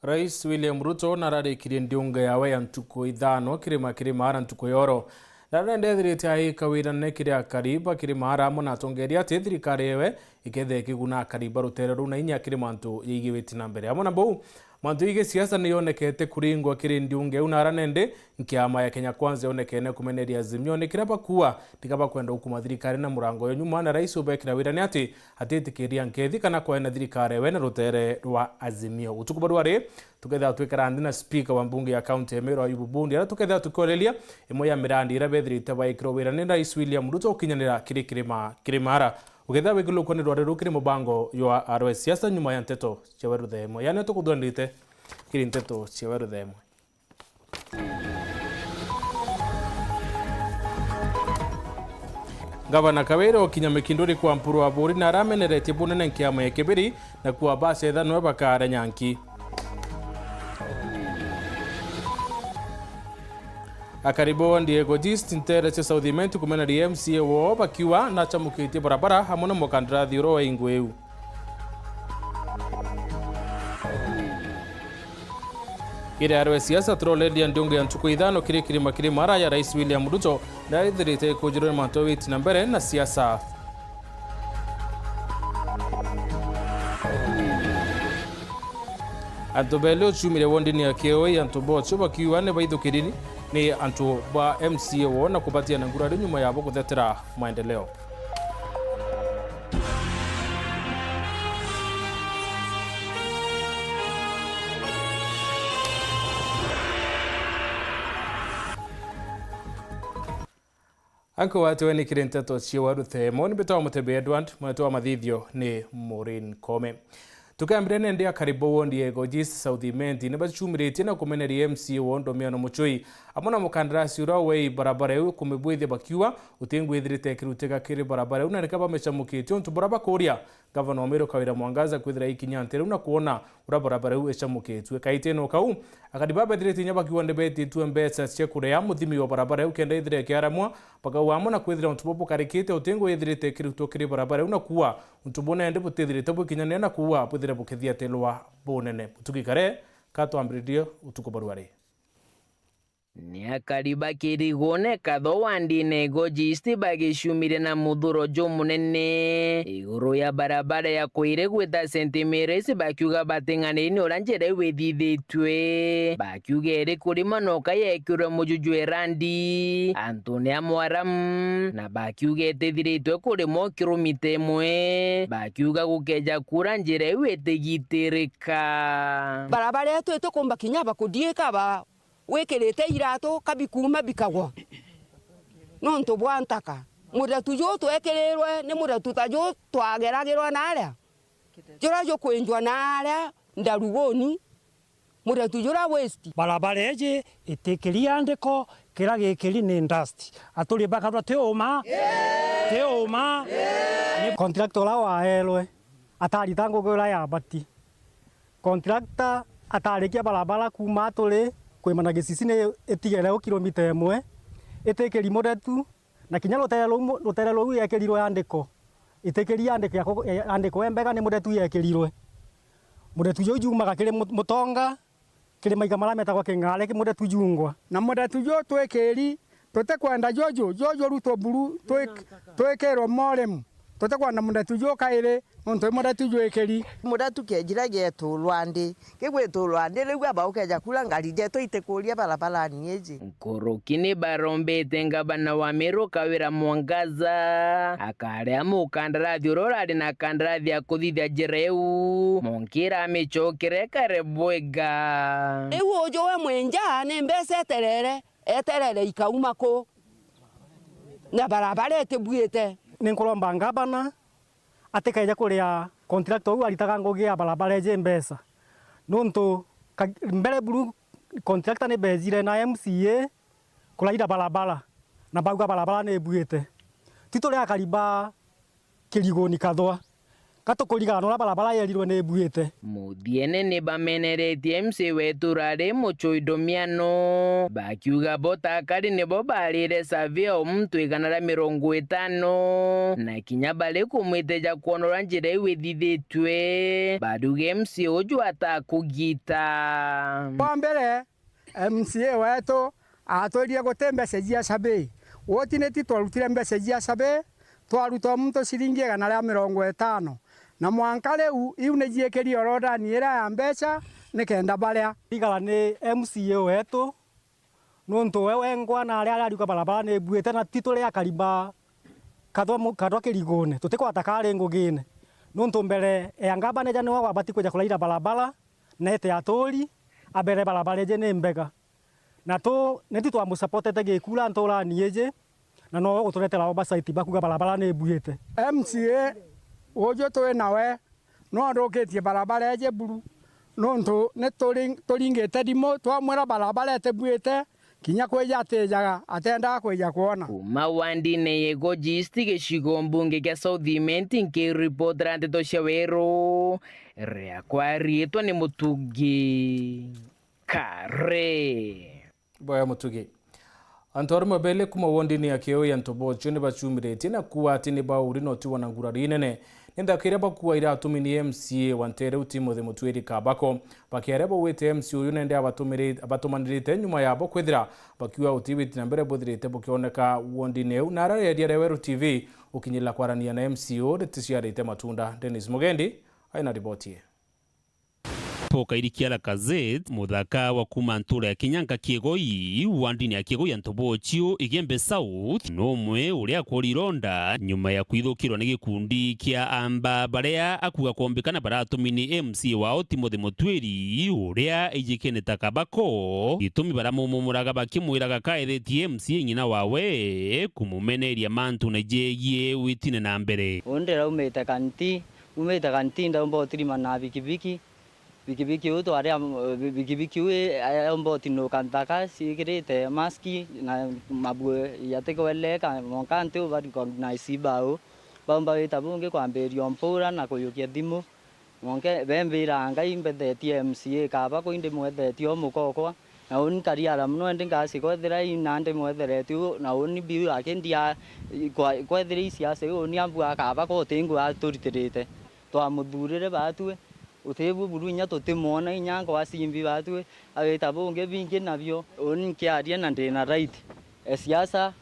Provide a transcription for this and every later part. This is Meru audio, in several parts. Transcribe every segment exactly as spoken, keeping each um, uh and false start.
Rais William Ruto nararikirie ndiunge yawe ya ntuku ithano Kirima Kirimara ntuku yoro. Narende ethirite aika wiranene kiri akari ba Kirimara amwe na atongeria ati thirikari yewe ikethia ikiguna akari ba rutere ruu na inya kiri mantu yaigiwiti na mbere. Amwe na bau, mantu ya gisiasa ni yonekete kuringwa kiri ndiunge iu, na ara nende nkiama ya Kenya Kwanza yonekene kumeneria Azimio ni kiria bakuua tiga bakwenda gukuma thirikari na murango yo nyuma, na rais ubekira wira ni ati atitikiria nkethi kana kwaena thirikari we na rutere rwa Azimio. Utuku barua ri, tukethira twikara nthi na speaker wa mbunge ya kaunti ya Meru Ayubu Bundi, ara tukethira tukioreria imwe ya mirandi iria bethirite baikirwo wira ni rais William Ruto ukinyanira kiri Kirima Kirimara. Ukethira wigilukwa ni rwari ruu kiri mubango jwa arwe siasa nyuma ya nteto ciawe ruthemwe. Yani tukuthondite kiri nteto ciawe ruthemwe. Ngavana Kawira ukinya Mikinduri kwa Mpuru Aburi na arameneretie bunene nkiama ya Kibiri na kuwa bacetha nwe bakare nyanki. Akari bo Diego Gist ntere cia South Imenti kumeneria M C A woo bakiuga nachamukitie barabara amwe na mukandarathi uria wa ingwe iu. Kiri arwe siasa turoreria ndiunge ya ntuku ithano kiri Kirima Kirimara ya Rais William Ruto na ithirite ikujirwe ni mantu witi na mbere na siasa. Antu beli uciumire wondini ya Kioi, antu bocio bakiuga ni baithukiri ni antu ba M C A woo na kubatia na ngurari nyuma yabo kuthetera maendeleo. Anko watu weni kiri nteto cia waru themo, ni mbitwa Mutebi Edward, mwetu wa mathithio ni Maureen Kome. Tukambire nende akari bo wondi ya Ego East South Imenti ni bacumiritie na kumeneria M C A woo Ndomiano Muchui amwe na mukandarasi uria wei barabara iu kumibwithia bakiuga utingwithirite kirutega kiri barabara iu na nika bamecamukitie untu buria bakuria Gavana wa Meru Kawira Mwangaza kwithira ikinya ntere iu na kwona uria barabara iu icamukitue. Kaitene o kau, akari babethirite inya bakiuga ni betitue mbeca cia kurea muthimi wa barabara iu kenda ithire ikiaramwa, bakauga amwe na kwithira untu buu bukarikite utingu ithirite ikirutwo kiri barabara iu na kuuga untu buu nende butithirite bwikinyanire na kuuga bwithire bukithiatilwa bunene. Mutugi Kare, ka twambiririe utuku barua ri. Ni akari ba Kirigone Katho wa ndine Ego East bagicumire na muthuro jumunene iguru ya barabara ya Kwiri gwita Saint Mary's, bakiuga bating'aniri ni uria njira iu ithithitue. Bakiuga iri kurima noka yekirwe muju jwe randi antune a Mwaramu, na bakiuga itithiritwe kurimwa kilomita imwe. Bakiuga gukeja kuura njira iu itigitirika. Barabara yetu itikumba kinya bakudiika ba wikirite iratu ka bikuuma bikagwa nontu bwa ntaka. Muthetu juu twekirirwe ni muthetu ta juu twageragirwa naaria, juria jukwinjwa naaria ndaruguni, muthetu juria waste. Barabara iji itikiri andiko, kiria gikiri ni dust. Aturi bakathwa ti uma, ti uma. Ni contractor uria waerwe atarita ngugi uria yabati. Contractor atarikia barabara kuuma Aturi kwimana Gisisi ni itigere u kilomita imwe, itikiri muthetu, na kinya rutere ruu mu-, rutere ruu yekirirwe andiko, itikiri andiko ya ku-, ya andiko e mbega ni muthetu yekirirwe. Muthetu juu jumaga kiri mu-, Mutonga, kiri maiga maria metagwa King'are, ki muthetu jungwa. Na muthetu juu twikiri tutikwenda juju, juju rutwe buru, twik-, twikirwe morem. Tutikwenda muthetu juu kairi, nontu i muthetu jwikiri. Muthetu kiejire gietulwa ndi, kigwitulwa ndi, riu aba ukeja kura ngari jetu itikuria barabarani iji. Nkuruki ni barombete ngavana wa Meru Kawira Mwangaza akaria mukandarathi uria urari na kandarathi ya kuthithia njira iu, monkira amicokere kare bwega. Riu uju we mwinja ni mbeca eterere, eterere ikauma ku? Na barabara itibuite. Ni nkuromba ngavana atikaeje kuria contractor uu aritaga ngugi ya barabara iji mbeca. Nontu ka-, mbere buru contractor ni beejire na M C A kuraira barabara, na bauga barabara ni ibuite. Ti turi akari ba Kirigoni Kathwa. Ka tukurigana uria barabara yerirwe ni ibuite. Muthiene ni bameneretie M C A wetu urari Mucui Ndumiano, bakiuga bo ta akari nibo barire survey o muntu igana ria mirongo itano, na kinya bari kumwiteja kwona uria njira iu ithithitue, baruge M C A uju atakugita. Kwa mbere, M C A wetu atwirire guti mbeca cia survey. Woti niti twarutire mbeca cia survey, twaruta o muntu ciringi igana ria mirongo itano. Na mwanka riu, iu ni ciikiri orodani iria ya mbeca, nikenda baria. Igara ni M C A wetu, nuntu we wengwa na aria ariuga barabara ni ibuite, na ti turi akari ba kathwa mu-, kathwa kirigune, tutikwata kari ngugine. Nuntu mbere ya ngabana ija niwe wabati kwija kuraira barabara, na ete aturi, abere barabara iji ni mbega. Na tu, ni tu twamusapotete gikura nturani iji, na nowe uguturetera oversight bakuga barabara ni ibuite. M C A uju twi nawe, no athukitie barabara iji buru, nuntu ni turi-, turingite thimu, twamwira barabara itibuite, kinya kwija atijaga, atendaga kwija kwona. Kuma wandine ya Igoji East, gicigo mbunge kia South Imenti, nkiripotera nteto cia Weru, riakwa riitwa ni Mutugi Kare. Boya Mutugi. Antu arume beli kuma wondini ya Kiu ya Ntobochio ni bachumiritie na kuuga ati ni bauri na utiwa na ngurari inene. Ni nthaka iria bakuaire atumi ni M C A wa ntere u Timothy Mutwiri Kabako. Bakiaria baugite M C A uyu nende abatumiri-, abatumanirite nyuma yabo kwithira bakiuga uti witi na mbere buthirite bukioneka wondini iu. Na araria ria Weru T V ukinyirira kwarania na M C A u riticiarite matunda. Dennis Mugendi aina riboti ii. Paul Kairikia Lacazette, muthaka wa kuma ntura ya Kinyanka Kiegoi, wandini ya Kiegoi ya Ntobochio, Igembe South, no umwe uria akwori ironda nyuma ya kwithukirwa ni gikundi kia amba baria akuga kwombikana baratumi ni M C A wao Timothy Mutwiri, uria ijikene ta Kabako. Gitumi baramumumuraga bakimwiraga kaethetie M C A ng'ina wawe kumumeneria mantu na jegie witine na mbere. Uu ndiraumite Kanti, umite Kanti ndaumba utirima na bikibiki. Bikibiki uu twari am-, bi-, bikibiki uu i-, aumba utinuka nthaka ciikirite maski na mabue yatikweleka, monka anti u ba recognize bau. Baumba wita bungi kwambiria umpura na kuyukia thimu. Monke bembira ngai mbethetie M C A Kabako indi mwethetie o mukokwa. Na uni nkariara mono indi ngasi kwethira i nandi mwetheretie u, na uni biu aki ndia kwa-, kwethira i siasa iu uni ambua Kabako uti ngu aturitirite. Twamuthurire batwi, utibu buru inya tutimwona inya ngwa simbi batwi, awita bungi bingi nabio. Uni nkiaria na ndina right. E siasa,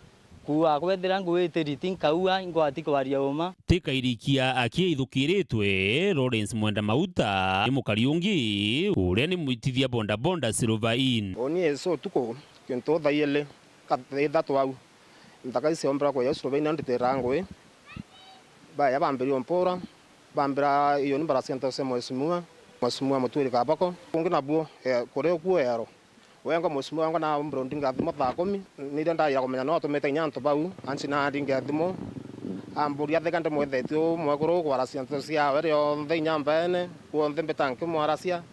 kuua kwethira ngwitiri ti nkaua, ingwati kwaria uma. Ti Kairikia akiithukiritwe, Lawrence Mwenda Mauta ni mukari ungi uria ni mwitithia bodaboda Silver Inn. Uni isu utuku kintu thaa ili, ka-, thaa ithatu au, nthaka icio mbira kuya Silver Inn nditira ngui. Baya bambiria umpura, bambira iyo ni mbara cia nteto cia mheshimiwa, mheshimiwa Mutwiri Kabako. Kungi nabuo, eh, kuria ukuo ero. Wengwa mheshimiwa wengwa na mbura ndinga thimu thaa kumi, niria ndaira kumenya no atumite inya antu bau, anci na ndinga thimu. Amburia theka ndimwethetie u mwekuru kwaracia nteto ciawe rionthe inya mbeene, kuonthe mbita nkimwaracia.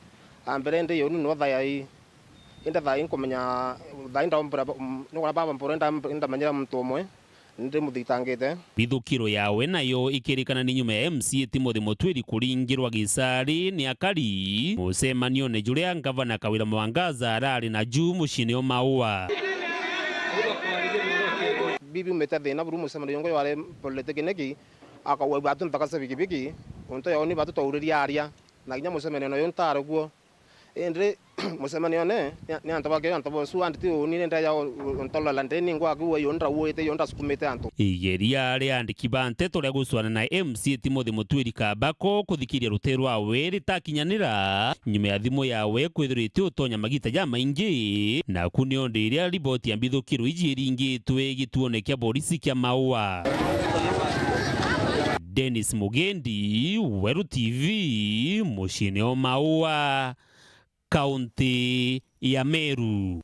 Ambere ndi yoni no thayai. Indi thayai nkumenya, thayai ndaumbura, nikuona baba mbura ndamenyera muntu umwe. Ndimuthitangite. Bithukiro yawe nayo ikirikana ni nyuma ya M C A Timothy Mutwiri kuringirwa gisari ni akari mucemanione juria ngavana Kawira Mwangaza arari na ju muciini o Maua. Bibi umite thina buru mucemanio ungi wari politikiniki, akauga batu nthaka cia bikibiki, untu yoni batu twauririe aria, na kinya mucemanio nayo ntari kuo. Indi mucemanione, ni, ni antu bake, antu bosu, andi ti uni ni ndeja u-, u-, untolela ndeni ngwaku, uyu ndauite, uyu ndasukumite antu. Igeria ria andiki ba nteto ria gucwana na M C A Timothy Mutwiri Kabako kuthikiria ruteere rwawe ritakinyanira, nyuma ya thimu yawe kwithirwa itiutonya magita jamaingi, naku nio ndiria riboti ya mbithukiro iji iringitwe gituone kia borisi kia Maua. Dennis Mugendi, Weru T V, muciini o Maua, kaunti ya Meru.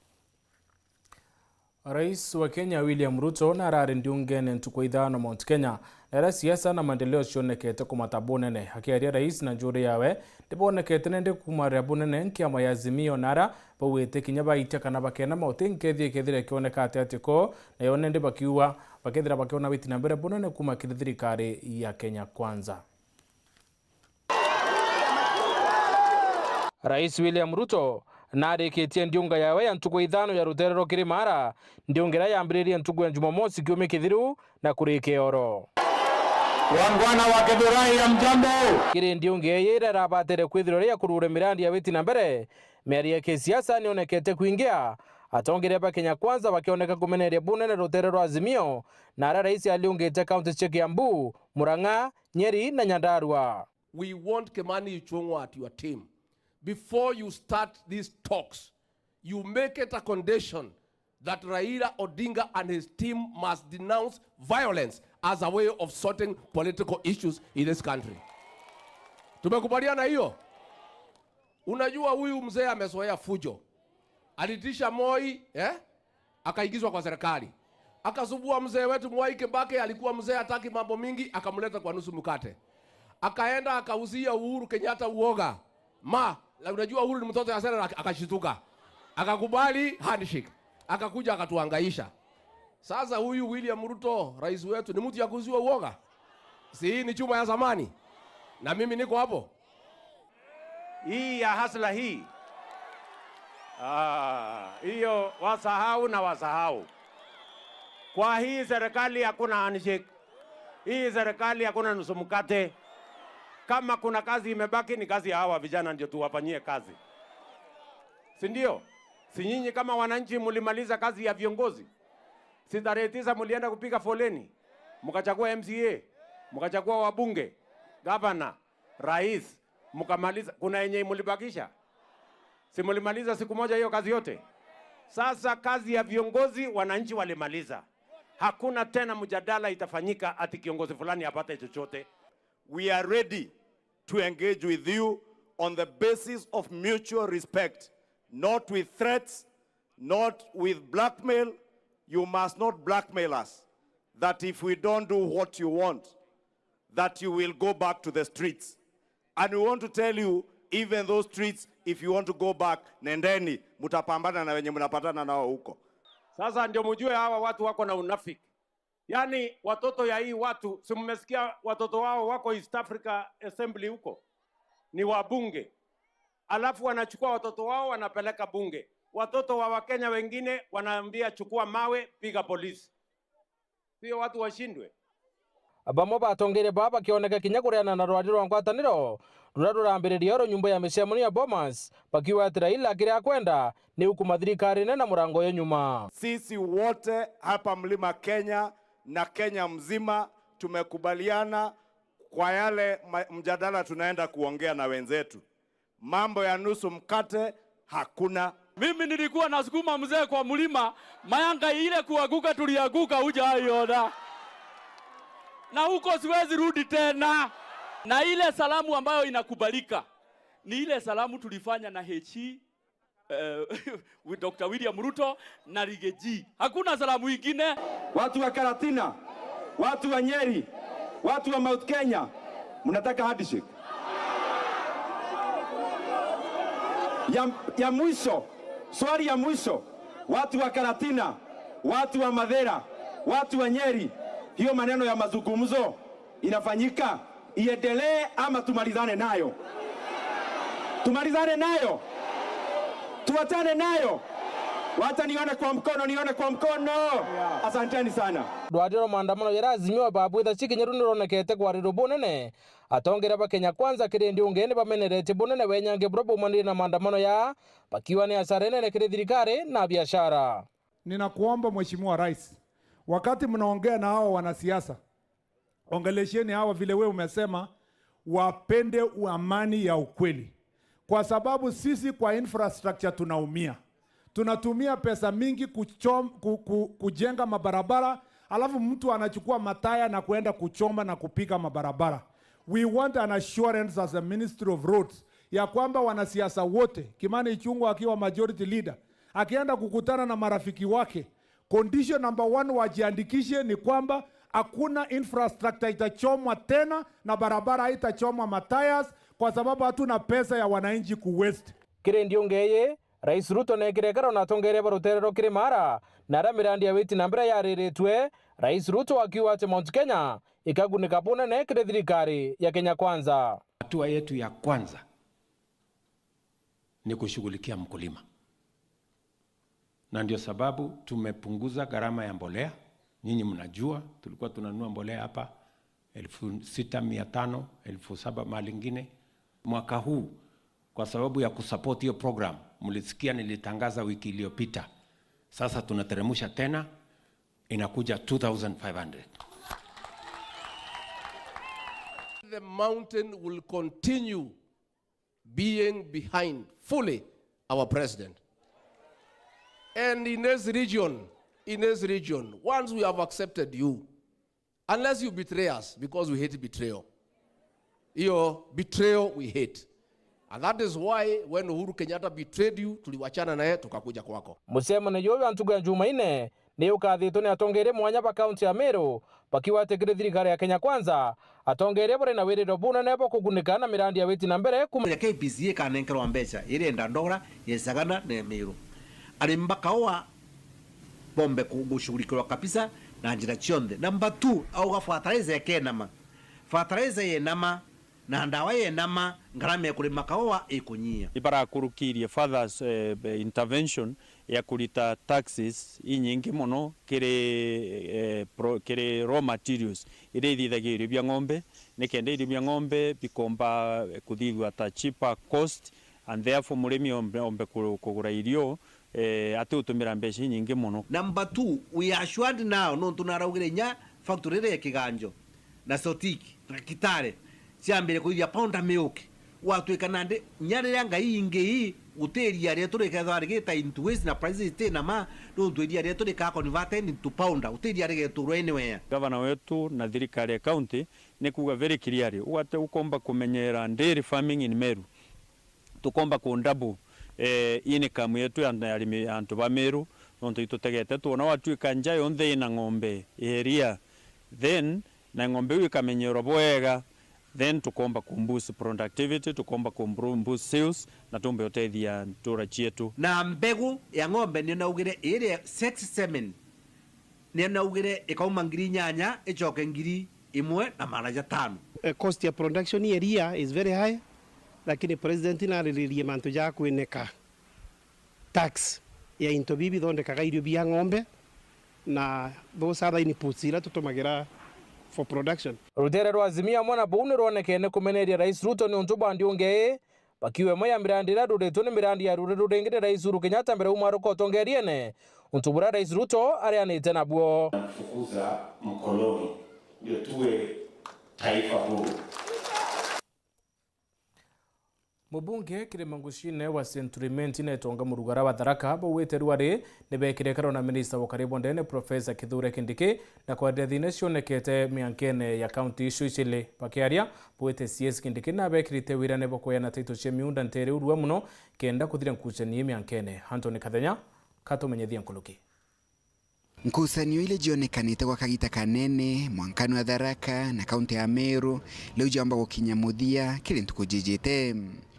Rais wa Kenya William Ruto narari ndiungene ntuku ithano Mount Kenya, na iria siasa na maendeleo cionekete kumata bunene. Akiaria rais na njuri yawe, ndibonekete nende kumarira bunene nkiama ya Azimio, na ara baugite kinya baitia kana bakena mauti nkethia ikethira ikioneka ati ati ko, nayo nende bakiuga bakethira bakiona witi na mbere bunene kuma kiri thirikari ya Kenya Kwanza. Rais William Ruto narikitie ndiunga yawe ya ntuku ithano ya rutere rwa Kirimara, ndiunga iria yambiririe ntuku ya Jumamosi kiumia kithiru na kurika oro. Wangwana wa Githurai, hamjambo? Kiri ndiunga ii iria irabatire kwithirwa iri ya kurura mirandi ya witi na mbere, miario ya kisiasa nionekete kwingia, atongeria ba Kenya Kwanza bakioneka kumeneria bunene rutere rwa Azimio, na aria rais aliungite kaunti cia Kiambu, Murang'a, Nyeri na Nyandarua. We want Kimani Ichung'wa at your team. Before you start these talks, you make it a condition that Raila Odinga and his team must denounce violence as a way of sorting political issues in this country. Tumekubaliana hiyo? Unajua huyu mzee amezoea fujo. Alitisha Moi, eh? Akaingizwa kwa serikali. Akasumbua mzee wetu Mwai Kibaki, alikuwa mzee hataki mambo mingi, akamleta kwa nusu mkate. Akaenda akauzia Uhuru Kenyatta uoga. Ma, la, unajua Uhuru ni mtoto ya Sarah, ak-, akashituka. Akakubali handshake. Akakuja akatuhangaisha. Sasa huyu William Ruto, rais wetu, ni mtu ya kuuziwa uoga? Si hii ni chuma ya zamani? Na mimi niko hapo. Hii ya hasla hii. Ah, hiyo wasahau na wasahau. Kwa hii serikali hakuna handshake. Hii serikali hakuna nusu mkate. Kama kuna kazi imebaki, ni kazi ya hawa vijana, ndio tuwafanyie kazi. Si ndio? Si nyinyi kama wananchi mulimaliza kazi ya viongozi? Si tarehe tisa mulienda kupiga foleni? Mkachagua M C A, mkachagua wabunge, gavana, rais, mkamaliza. Kuna yenye mulibakisha? Si mulimaliza siku moja hiyo kazi yote? Sasa kazi ya viongozi wananchi walimaliza. Hakuna tena mjadala itafanyika ati kiongozi fulani apate chochote. We are ready to engage with you on the basis of mutual respect, not with threats, not with blackmail. You must not blackmail us that if we don't do what you want, that you will go back to the streets. And we want to tell you, even those streets, if you want to go back, nendeni, mutapambana na wenye mnapatana nao huko. Sasa ndio mjue hawa watu wako na unafiki. Yaani, watoto ya hii watu, si mmesikia watoto wao wako East Africa Assembly huko? Ni wabunge. Alafu wanachukua watoto wao wanapeleka bunge. Watoto wa Wakenya wengine wanaambia, "Chukua mawe, piga polisi." Sio watu washindwe? Bamwe batongeria baa bakioneka kinya kureana na rwari rwa ngwataniro ruria rurambiriria oro nyumba ya micemanio ya Bomas, bakiuga ati Raila kiria akwenda ni ukuma thirikarine na murango yo nyuma. Sisi wote hapa Mlima Kenya na Kenya mzima tumekubaliana kwa yale ma-, mjadala tunaenda kuongea na wenzetu. Mambo ya nusu mkate hakuna. Mimi nilikuwa nasukuma mzee kwa mlima, mayanga ile kuanguka tulianguka hujaiona. Na huko siwezi rudi tena. Na ile salamu ambayo inakubalika ni ile salamu tulifanya na H E, eh, with Doctor William Ruto na Riggy G. Hakuna salamu ingine. Watu wa Karatina, watu wa Nyeri, watu wa Mount Kenya, mnataka handshake? Ya, ya mwisho, swali ya mwisho, watu wa Karatina, watu wa Mathira, watu wa Nyeri, hiyo maneno ya mazungumzo inafanyika iendelee ama tumalizane nayo? Tumalizane nayo? Tuachane nayo? Wacha nione kwa mkono, nione kwa mkono. Asanteni sana. Rwari rwa maandamano jaria Azimio babwitha cikinyiru ni rwonekete kwarirwa bunene. Atongeria ba Kenya Kwanza kiri ndiungi ni bameneretie bunene wenyangi buria baumanire na maandamano ya, bakiuga ni hasara inene kiri thirikari na biashara. Ninakuomba Mheshimiwa Rais, wakati mnaongea na hawa wanasiasa, ongelesheni hawa vile wewe umesema, wapende u-, amani ya ukweli. Kwa sababu sisi kwa infrastructure tunaumia. Tunatumia pesa mingi kuchom-, ku-, ku-, kujenga mabarabara, alafu mtu anachukua mataya na kuenda kuchoma na kupiga mabarabara. We want an assurance as a Ministry of Roads ya kwamba wanasiasa wote, Kimani Ichung'wah akiwa majority leader, akienda kukutana na marafiki wake, condition number one wajiandikishe ni kwamba hakuna infrastructure itachomwa tena na barabara haitachomwa matires kwa sababu hatuna pesa ya wananchi ku waste. Kiri ndiungi ii, Rais Ruto neekire ikaro na atongeria ba rutere rwa Kirimara na aria mirandi ya witi na mbere yariritwe, Rais Ruto akiuga ati Mount Kenya ikagunika bunene kiri thirikari ya Kenya Kwanza. Hatua yetu ya kwanza ni kushughulikia mkulima, na ndio sababu tumepunguza gharama ya mbolea. Nyinyi mnajua tulikuwa tunanunua mbolea hapa elfu sita mia tano, elfu saba mahali ingine. Mwaka huu, kwa sababu ya kusupport hiyo program, mlisikia nilitangaza wiki iliyopita, sasa tunateremsha tena, inakuja two thousand five hundred. The mountain will continue being behind fully our president. And in this region, in this region, once we have accepted you, unless you betray us, because we hate betrayal. Hiyo betrayal we hate. And that is why when Uhuru Kenyatta betrayed you, tuliwachana naye tukakuja kwako. Mucemanio juu jwa ntuku ya Jumaine ni ukathitwe ni atongeria mwanya ba kaunti ya Meru, bakiwa ati kiri thirikari ya Kenya Kwanza, atongeria bari na wiriro bunene bwa kugunika na mirandi ya witi na mbere kuma. Ya K P C A ikanenkerwa mbeca irenda ndora ya Isagana na ya Meru. Arimi ba kaua bombe ku-, gushughulikirwa kabisa na njira cionthe. Number two, auga fertilizer ikenama. Fertilizer yenama, na ndawa yenama, ngarama ya kurima kaua ikunyia. Ibarakurukirie further, eh, intervention ya kurita taxes inyingi mono kiri, eh, pro-, kiri raw materials iria ithithagia irio bia ng'ombe, nikenda irio bia ng'ombe bikomba kuthithua at a cheaper cost, and therefore murimi ombe, ombe ku-, kugura irio, eh, ati utumira mbeca inyingi mono. Number two, we are assured now, nontu naraugire inya factory iria ya Kiganjo na Sotik na Kitale ciambire kuithia powder milk. Gwatuika nandi, inya riria ngai ingi ii, guti iria rietu rikethwa rigita into waste na prices iti na ma, nontu iria rietu rikaa converted into powder, guti iria rigeturwa anywhere. Gavana wetu na thirikari ya county ni kuuga very clearly, ugate ukomba kumenyera dairy farming in Meru. Tukomba ku double, eh, income yetu ya arimi, antu ba Meru, nontu itutegete twona watuika nja yonthe ina ng'ombe ya iria, then na ng'ombe iu ikamenyerwa bwega, then tukomba ku boost productivity, tukomba ku boost sales, na tumbe utethia ntura cietu. Na mbegu ya ng'ombe nio naugire iria sex semen, nio naugire ikauma ngiri inyanya icoke ngiri imwe na magana jatano. Eh, cost ya production ya iria is very high, lakini president nariririe mantu ja kwineka tax ya into bibi bithondekaga irio bia ng'ombe, na those other inputs iria tutumagira for production. Rutere rwa Azimio amwe na buu ni rwonekene kumeneria Rais Ruto ni untu bwa ndiunge ii, bakiuga imwe ya mirandi iria ruritwe ni mirandi ya ruri ruringi ni Rais Uhuru Kenyatta mbere uma aruka utongeriene, untu buria Rais Ruto arianite nabuo. Fukuza mkoloni, ndio tuwe taifa huru. Mubunge Kirima Ngucine wa Century Imenti na Itonga Murugara wa Tharaka baugite riu ari ni bekire karo na minista wa ukari bwa ndene Professor Kithure Kindiki na kwenderia thina cionekete miankene ya kaunti icio icili. Bakiaria, bwite C S Kindiki nabekirite wirane bwa kweana taito cia miunda ntere urua muno kenda kuthira ngucanio ii miankene. Anthony Kathenya katumenyithia nkuruki. Ngucanio iria cionekanite gwa kagita kanene mwankani wa Tharaka na kaunti ya Meru, riu ciamba gukinya muthia kiri ntuku cijite.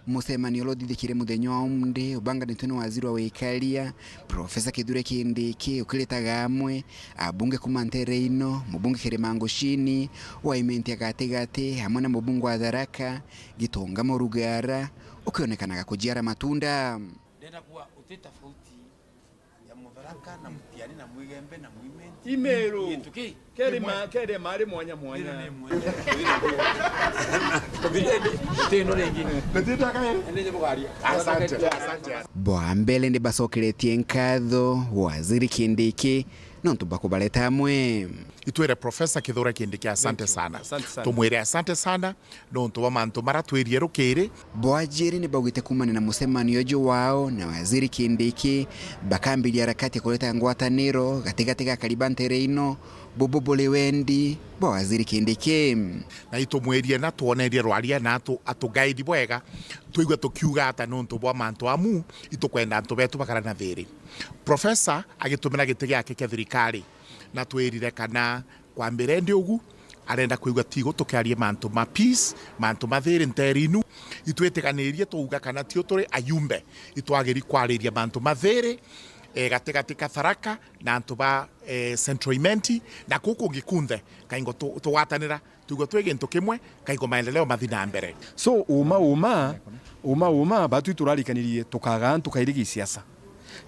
Mucemanio uria uthithikire muthenya wa umuthi ubanganitwe ni waziri wa wikaria, Professor Kithure Kindiki, ukiritaga amwe abunge kuma ntere ino, mubunge Kirima Ngucini wa Imenti ya gatigati, amwe na mubunge wa Tharaka, Gitonga Murugara, ukionekanaga kujiara matunda. Ndenda kuga uti tofauti ya Mutharaka na Mutiani na Mwigembe na Mwimenti. Imeru. Gintu ki? Keri ma-, keri mari mwanya mwanya. Ino ni mwanya. Ino ni mwanya. Ino ringi. Ino ringi. Ende nje bugaria. Asante, asante. Bwa mbere ni bacokeretie nkatho Waziri Kindiki nontu bwa kubareta amwe. Itwire Professor Kithure Kindiki asante sana. Asante sana. Tumwire asante sana. Nontu bwa mantu maria twirie rukiri. Bwajiri ni baugite kumania na mucemanio uju wao na Waziri Kindiki, bakambiria harakati ya kureta ngwataniro gatigati ga akari ba ntere ino, bubu buri wendi bwa Waziri Kindiki. Na itumwirie na twonerie rwaria na atu-, atugaidi bwega, twaigua tukiuga ata nontu bwa mantu amu itukwenda antu betu bakara na thiri. Professor agitumira giti giake kia thirikari, na twirire kana kwa mbere ndi ugu, arenda kwigua tigu tukiarie mantu ma peace, mantu ma thiri ntere inu. Itwitiganirie twauga kana tio turi ayumbe, itwagiri kwariria mantu ma thiri, e, gatigati ka Tharaka na antu ba, e, Central Imenti, na kuu kungi kunthe, kaingo tu-, tugwatanira, tuigwe twi gintu kimwe, kaingo maendeleo mathi na mbere. So, uma, uma, uma, uma, batwi turarikanirie tukaga antu kairi gisiasa.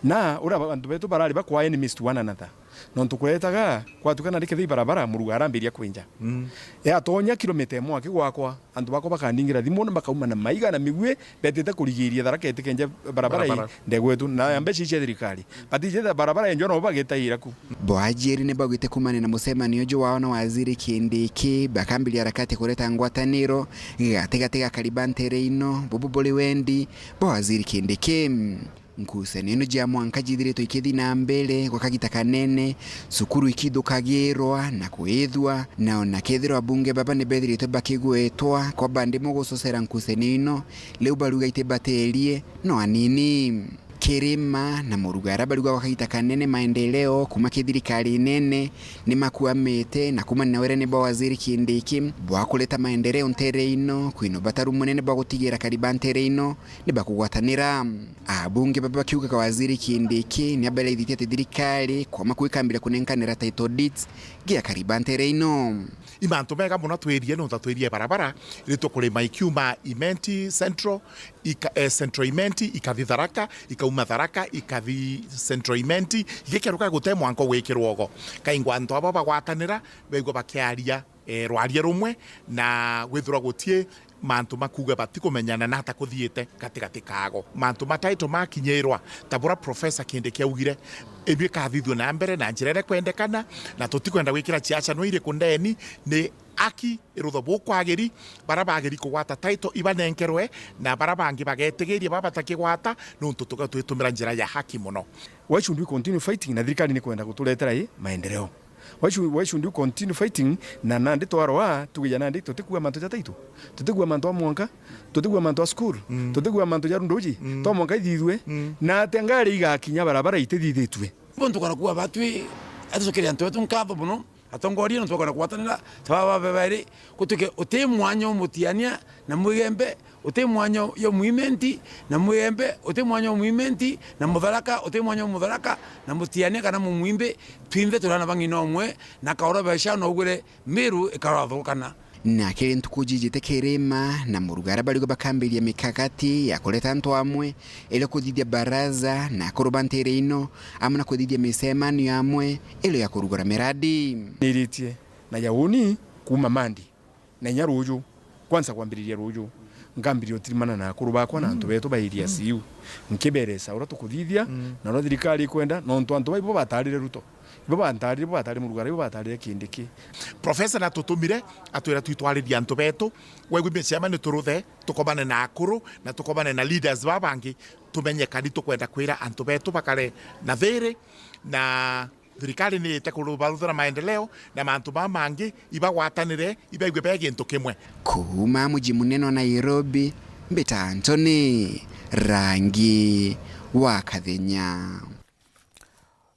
Na uria ba-, antu betu barari bakwa enemies to one another. Nontu kuretaga, kwatuka nandi kethira ibarabara, Muruga arambiria kwinja. Mm. E atonya kilomita imwe akigwakwa, antu bakwa bakandingira thimu na bakauma na maiga na migui, betite kurigiria Tharaka itikenja barabara ii. Barabara. Ndegwetu, na mbeca ici cia thirikari. Batijite barabara enjwa no bagitaira ku. Bwajiri ni baugite kumania na mucemanio uju wao na Waziri Kindiki, bakambiria harakati kureta ngwataniro gatigati ga Kariobangi ino, bubu buri wendi bwa Waziri Kindiki. Nkucanio ino jia mwanka jithiritwe ikithi na mbere gwa kagita kanene, cukuru ikithukagirwa na kwithua, na ona kethirwa abunge baba ni bethiritwe bakigwetwa kwa bandi mo gucocera nkucanio ino, riu baruga itibaterie no anini. Kirima na Muruga aria baruga gwa kagita kanene maendeleo kuma ki thirikari nene ni makuamite na kumania na wirene bwa Waziri Kindiki bwa kureta maendeleo ntere ino, kwina ubatari munene bwa gutigira Kariobangi ntere ino ni bakugwatanira. Abunge baba bakiugaga Waziri Kindiki ni abaraithitie ati thirikari kwama kwikambiria kunenkanira title deeds gia Kariobangi ntere ino. I mantu mega mono twirie, nontu twirie barabara iri tukurima ikiuma Imenti Central, ika-, eh, Central Imenti, ikathi Tharaka, ikauma Tharaka, ikathi Central Imenti, igikeruka gute mwanka gwikirwa ugo. Kaingo antu aba bagwatanira, baigua bakiaria, eh, rwaria rumwe, na gwithirwa guti mantu makuuga batikumenyana na ata kuthiite gatigati kago. Mantu ma title makinyirwa, ta bura Professor Kindiki augire, ibui kathithue na mbere na njira iria kwendekana, na tutikwenda gwikira ciaca no iriku ndeni, ni aki irutho bukwagiri, bara bagiri kugwata title ibanenkerwe, na bara bangi bagetigiria baba batakigwata, nontu tuga twitumira njira ya haki mono. Why should we continue fighting na thirikari ni kwenda guturetera i maendeleo? Why should, why should you continue fighting? Na nandi twarwa, tugeja nandi tutikua mantu ja title. Tutikua mantu a mwanka, tutikua mantu a school, mm, tutikua mantu ja runduji, mm, twa mwanka ithithue. Mm. Na atia ngari igakinya barabara itithithitue? Bo ntukana kuwa batwi, atucokeria antu betu nkatho mono, atongoria nontu bakona kugwatanira, ta baba babairi, gutuke uti mwanya umutiania na Mwigembe, uti mwanya yo Mwimenti na Mwigembe, uti mwanya yo Mwimenti na Mutharaka, uti mwanya yo Mutharaka na Mutiania kana Mumwimbi, twinthe turi ana ba ng'ina umwe, na kaoro besha no ugwire Miru ikarathurukana. Na kiri ntuku jijite Kirima na Muruga aria barigo bakambiria mikakati ya kureta antu amwe, irio kuthithia baraza na akuru ba ntiri ino, amwe na kuthithia micemanio amwe, irio ya kurugura miradi. Niritie na ya uni kuuma Mandi. Na inya ruuju, kwanza kwambiriria ruuju, nkambiria utirimana na akuru bakwa na antu betu ba areas iu, nkiberesa uria tukuthithia, mm, na uria thirikari ikwenda, nontu antu baibo batarire Ruto, ibo bantarire, ibo batarire Murugara, ibo batarire Kindiki. Professor natutumire atwira twitwaririe antu betu, wegwi micemanio turuthe, tukomane na akuru, na tukomane na leaders babangi, tumenye kani tukwenda kwira antu betu bakare na thiri, na thirikari ni ite kurubaruthira maendeleo na mantu mama mangi, ibagwatanire, ibaigue be gintu kimwe. Kuuma muji munene wa Nairobi, mbita Anthony Rangi wa Kathenya.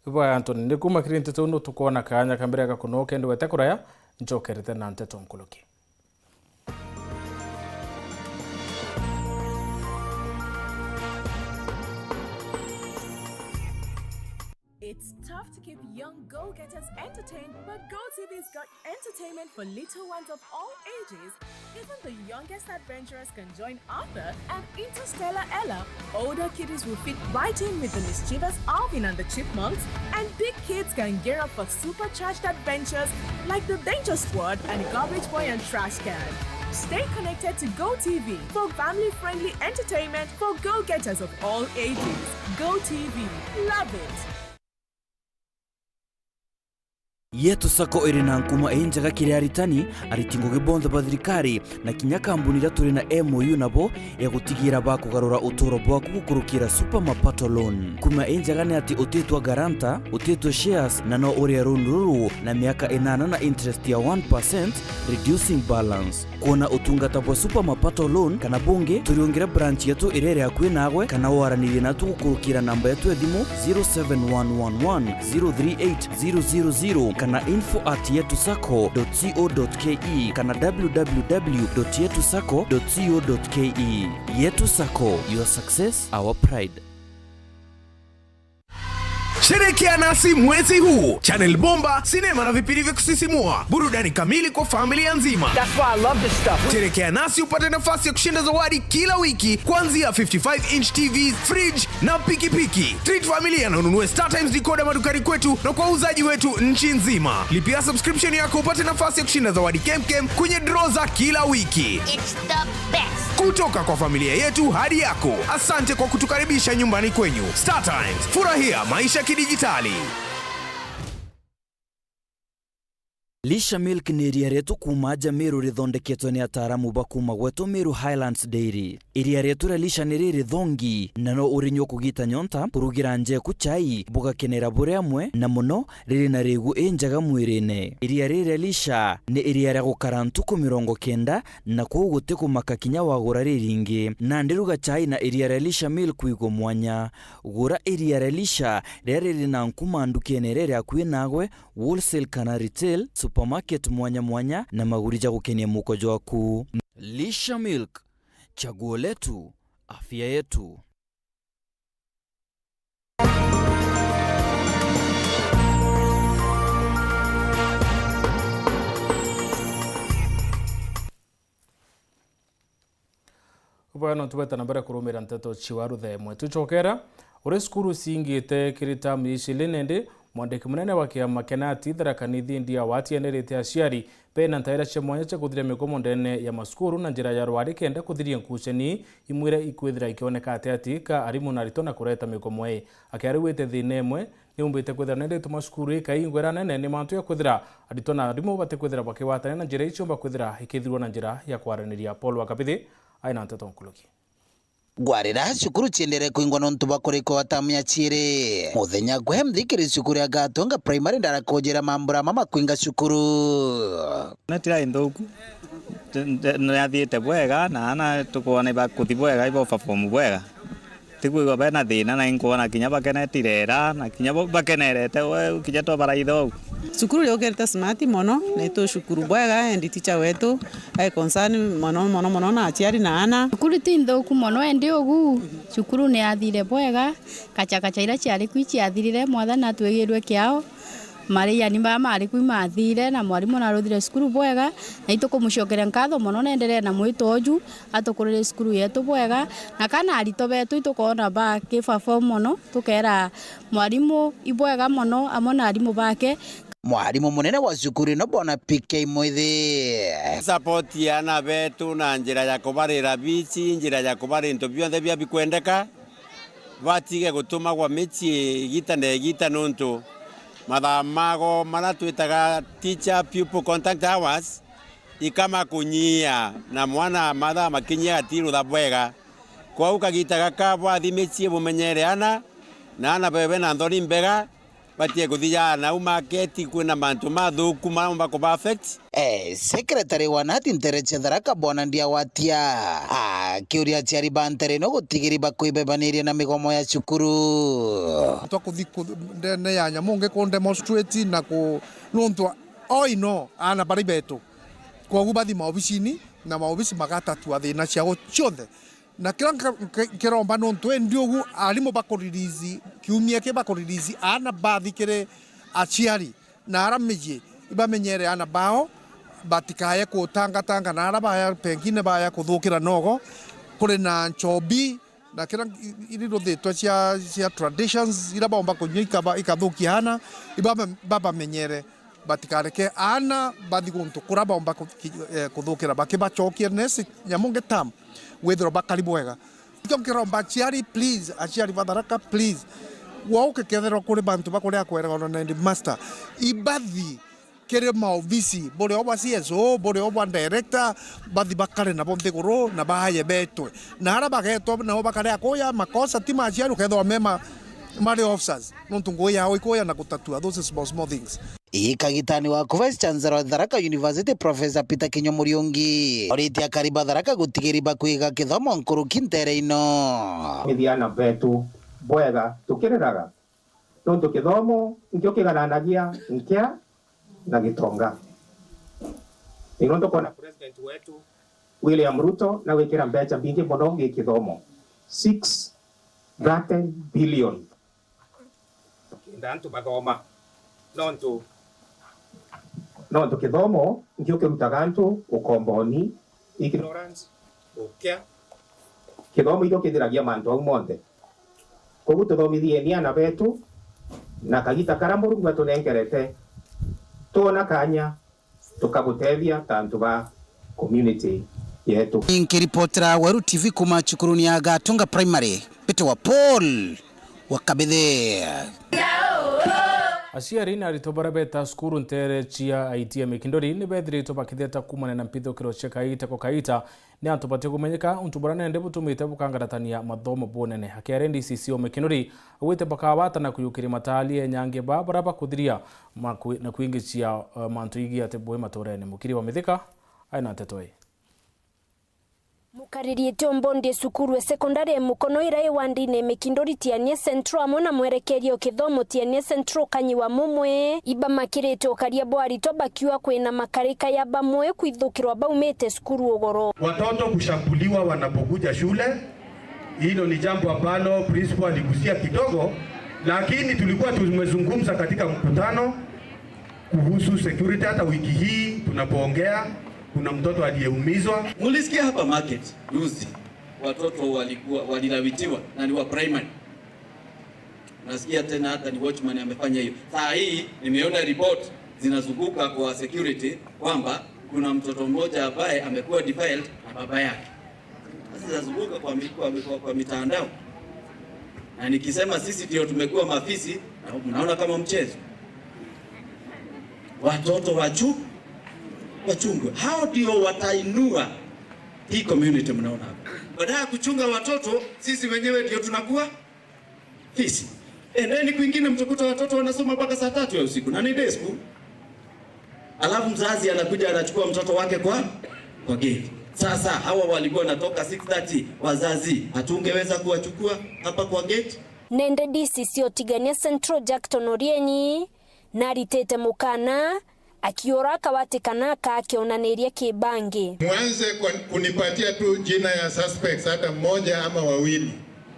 Ibwaya Anthony, ni kuuma kiri nteto ino tukwona kaanya ka mbere ga kunoke ndi wete kuraya, njokerete na nteto nkuruki. It's tough to keep young go-getters entertained, but GoTV's got entertainment for little ones of all ages. Even the youngest adventurers can join Arthur and interstellar Ella. Older kiddies will fit right in with the mischievous Alvin and the Chipmunks, and big kids can gear up for supercharged adventures like the Danger Squad and Garbage Boy and Trash Can. Stay connected to GoTV for family-friendly entertainment for go-getters of all ages. GoTV. Love it! Yetu Sacco iri na nkuma injega kiri aritani, ariti ngugi bonthe ba thirikari, na kinya kambuni iria turi na M O U nabo ya gutigira bakugarura uturo bwaku gukurukira Super Mapato Loan. Nkuma injega ni ati utitwa guarantor, utitwa shares, na no urie loan ruru na miaka inana na interest ya one percent, reducing balance. Kwona utungata bwa Super Mapato Loan kana bungi, turiungire branch yetu iria iri akui naagwe, kana waranirie natu gukurukira namba yetu ya thimu zero seven one one one zero three eight zero zero zero kana info at yetu sacco dot co dot ke kana w w w dot yetu sacco dot co dot ke. Yetu Sacco, your success, our pride. Sherekea nasi mwezi huu. Channel bomba, sinema na vipindi vya kusisimua, burudani kamili kwa familia nzima. That's why I love this stuff. Sherekea nasi upate nafasi ya kushinda zawadi kila wiki, kuanzia fifty-five inch T Vs, fridge na pikipiki. Treat familia na ununue StarTimes decoder madukani kwetu na kwa wauzaji wetu nchi nzima. Lipia subscription yako upate nafasi ya kushinda zawadi kemkem kwenye draw za kila wiki. It's the best. Kutoka kwa familia yetu hadi yako, asante kwa kutukaribisha nyumbani kwenyu. StarTimes, furahia maisha kidijitali. Lisha Milk ni iria rietu kuuma aja Meru rithondeketwe ni ataaramu ba kuuma gwetu Meru Highlands Dairy. Iria rietu ria Lisha ni riri thongi, na no urinyua kugita nyonta, kurugira njeku chai, bugakenera buri amwe, na mono riri na rigu injega mwirine. Iria riri ria Lisha ni iria ria gukara ntuku mirongo kenda, na kwou guti kumaka kinya wagura riringi. Nandi ruga chai na iria ria Lisha Milk kwigua mwanya. Gura iria ria Lisha riria riri na nkuma ndukene iria iri akui nagwe, wholesale kana retail, supermarket mwanya mwanya, na maguri ja gukenia muko jwaku. Lisha Milk, chaguo letu, afya yetu. Ubwega nontu bweta na mbere kurumira nteto ciwa rutha imwe. Tucokera, uri cukuru cingite kiri tamu ya icili nindi, mwandiki munene wa kiama kia Nati Tharaka Nithi Ndia Wati enderete aciari bena ntaira cia mwanya cia kuthiria migomo ndene ya macukuru na njira ya rwari kenda kuthiria nguceni imwe iria ikwithira ikioneka ati ati ka arimu na aritwa na kureta migomo ii. Akiarigwite thina imwe, niumbite kwithira nende ituma cukuru ikaingwa iria nene ni mantu ya kwithira aritwa na arimu bati kwithira bakigwatania na njira iciumba kwithira ikithirwa na njira ya kwaraniria. Paul wa Kabithi ai na nteto nkuruki. Ngwarira cukuru ciendere kwingwa nontu bwa kurikwa gwa tamu ya ciiri. Muthenya gwe mthikiri cukuru ya Gatonga Primary ndarakujira mambura mama kwinga cukuru. Na tira inthuku. Nde-, nde-, ndathiite bwega, na ana tukwona ibakuthi bwega, ibo perform bwega. Tikwigua bena thina, na inkwona kinya bakenetire era, na kinya bo-, bakenerete we, kinya twabaraitha uu. Cukuru riukirite smart mono, na itucukuru bwega, and teacher wetu ai concern mono, mono, mono na aciari na ana. Cukuru ti nthuku mono, endi ugu cukuru ni yathire bwega, kachakacha iria ciari ku iciathirire, Mwathani atwigirue kiao. Mariani baa mari ku imathire, na mwarimu naruthire cukuru bwega, na itukumucokeria nkatho mono, nenderee na mwito uju, atukurire cukuru yetu bwega, na kana aritwa betu itukoona bakiperform mono, tukera mwarimu ibwega mono amwe na arimu bake. Mwarimu munene wa cukuru ino Bwana P K Mwithi. Support ya ana betu na njira ya kubarira bici, njira ya kubarira into bionthe bia bikwendeka, batige gutumagwa micii igita na igita, nuntu mathaa mago maria twitaga teacher pupil contact hours ikama kunyia, na mwana mathaa makinyia agatirutha bwega. Kwou kagita gaka bwathi micii bumenyere ana, na ana bebe na nthoni mbega, batige kuthi ja nau market, kwina mantu mathuku maraumba kuba affect. Eh, secretary wa Nati ntere cia Tharaka Bwana Ndia Watia akiuria aciari ba ntere ino gutigiri bakwibebaniria na migomo ya cukuru. Twakuthi ku-, ndene ya nyamu ngi ku demonstrate na ku-, nontu all in all, ana bari betu. Kwogu bathi maobicini na maobisi magatatua thina ciao cionthe. Na kiria nka-, nka-, nkiromba nontu endi ugu arimu bakurelease, kiumia ki bakurelease ana bathi kiri aciari na ara miji ibamenyere ana bao batikaye kutangatanga na ara baya pengine baya kuthukira nogo. Kuri na nchobi na kiria i-, iri ruthitwe cia, cia traditions ira baumba kunyua ikaba-, ikathukia ana, ibame-, babamenyere. Batikareke aana bathi guntu kuria baumba ku-, ki-, eh, kuthukira, bakibacokia next nyamu ngi term, withirwa bakari bwega. Nikio nkiromba aciari, please, aciari ba Tharaka, please, gwauke kethirwa kuri bantu ba kuria kweragwa na headmaster, ibathi kiri maobisi, buri o bwa C S O, buri o bwa director, bathi bakare nabo nthiguru na baaye betwe. Na aria bagetwa nabo bakare akuya, makosa ti ma aciari, ukethirwa me ma-, mari officers, nontu ngui yao ikuya na gutatua those small, small things. Ii kagitani waku Vice Chancellor wa Tharaka University Professor Peter Kinyo Muriungi oritie akari ba Tharaka gutigiri bakwiga kithomo nkuruki ntere ino. Ithiana betu bwega tukiriraga, nontu kithomo nikio kigananagia nkia na gitonga. Nino tukona President wetu William Ruto na gwikira mbeca mbingi mono gi kithomo, six thirty billion. Nda antu bathoma. Nontu, nontu kithomo nkio kirutaga antu ukomboni, ignorance, ukia. Kithomo ikio kithiragia mantu au monthe. Koguo tuthomithie ni ana betu, na kagita karia Murungu atunengerete, twona kanya, tukabutethia ta antu ba community yetu. Nkiripotera Weru T V kuma cukuruni ya Gatunga Primary, Peter wa Paul wa Kabithe. Aciari na aritwa baria beta cukuru nteere cia aiti ya Mikindori ni bethiritwe bakitheta kuumania na mpithukiro cia kaita kwa kaita ni antu bati kumenyeka, untu buria nende butumite bukangaratania mathomo bunene. Akiaria D C C o Mikindori, augite bakawata na kuyukiria mataali enyangi ba baria bakuthiria makwi-, na kwingicia, eh, mantu igi ati bui maturene. Mukiri wa Mithika aina nteto ii. Mukariri iti umbondi cukuru e sekondari e Mukono iria i wandine Mikindori Tianie Central amwe na mwerekeria o kithomo Tianie Central Kanyi wa Mumwe ibamakirite ukaria bwa aritwa bakiuga kwina makarika ya bamwe kwithukirwa baumite cukuru ugoro. Watoto kushambuliwa wanapokuja shule, hilo ni jambo ambalo principal aligusia kidogo, lakini tulikuwa tumezungumza katika mkutano kuhusu security. Hata wiki hii tunapoongea, kuna mtoto aliyeumizwa. Mulisikia hapa market juzi, watoto walikuwa, walilawitiwa na ni wa primary. Nasikia tena hata ni watchman amefanya hiyo. Saa hii nimeona report zinazunguka kwa security kwamba kuna mtoto mmoja ambaye amekuwa defiled na baba yake. Sasa zinazunguka kwa mi-, kwa mi-, kwa, kwa mitandao. Na nikisema sisi ndio tumekuwa mafisi, na mnaona kama mchezo. Watoto wachu-, wachungwe. Hao ndio watainua hii community mnaona hapa. Baada ya kuchunga watoto, sisi wenyewe ndio tunakuwa fisi. Endeni kwingine, mtakuta watoto wanasoma mpaka saa tatu ya usiku, na ni day school. Alafu mzazi anakuja anachukua mtoto wake kwa, kwa gate. Sasa hawa walikuwa wanatoka six thirty, wazazi, hatungeweza kuwachukua hapa kwa gate? Nende D C C o Tigania Central Jackton Orienyi naritite mukana akiura akawati kana aka akionaniria kibangi. Mwanze kwa kunipatia tu jina ya suspects, hata mmoja ama wawili,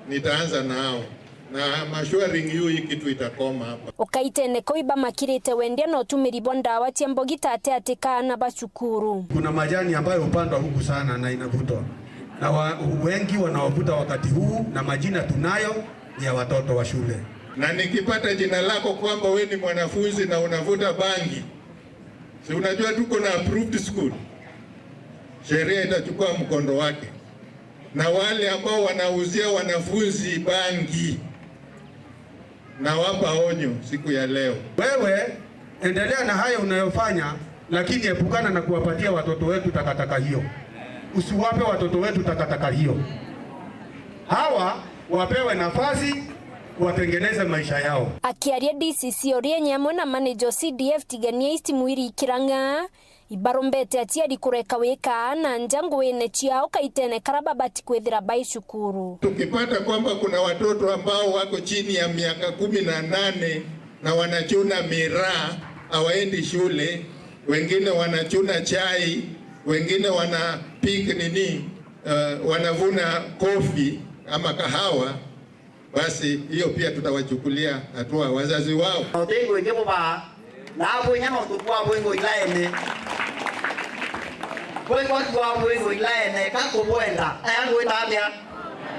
nitaanza nao. Na I'm assuring you hii kitu itakoma hapa. Ukaitene kau ibamakirite wendia na utumiri bwa ndawa cia mbogi ta ati ati kaana ba cukuru. Kuna majani ambayo hupandwa huku sana na inavutwa. Na wa-, wengi wanaovuta wakati huu, na majina tunayo, ni ya watoto wa shule. Na nikipata jina lako kwamba we ni mwanafunzi na unavuta bangi, si unajua tuko na approved school? Sheria itachukua mkondo wake. Na wale ambao wanauzia wanafunzi bangi, nawapa onyo siku ya leo. Wewe endelea na hayo unayofanya, lakini epukana na kuwapatia watoto wetu takataka hiyo. Usiwape watoto wetu takataka hiyo. Hawa wapewe nafasi watengeneze maisha yao. Akiaria D C C Orienyi amwe na manager o C D F Tigania East Mwiri Ikirang'a, ibarombete aciari kureka wika aana nja nguine ciao kaitene kara babati kwithira bai cukuru. Tukipata kwamba kuna watoto ambao wako chini ya miaka kumi na nane na wanachuna miraa, hawaendi shule, wengine wanachuna chai, wengine wana pick nini, eh, wanavuna coffee ama kahawa, basi hiyo pia tutawachukulia hatua wazazi wao. Utingo ingi bubaa, na abwinya nontu bwa bwingo ilaene. Bwingo bwa bwingo ilaene, ka kubwenda, aya ngwita atia?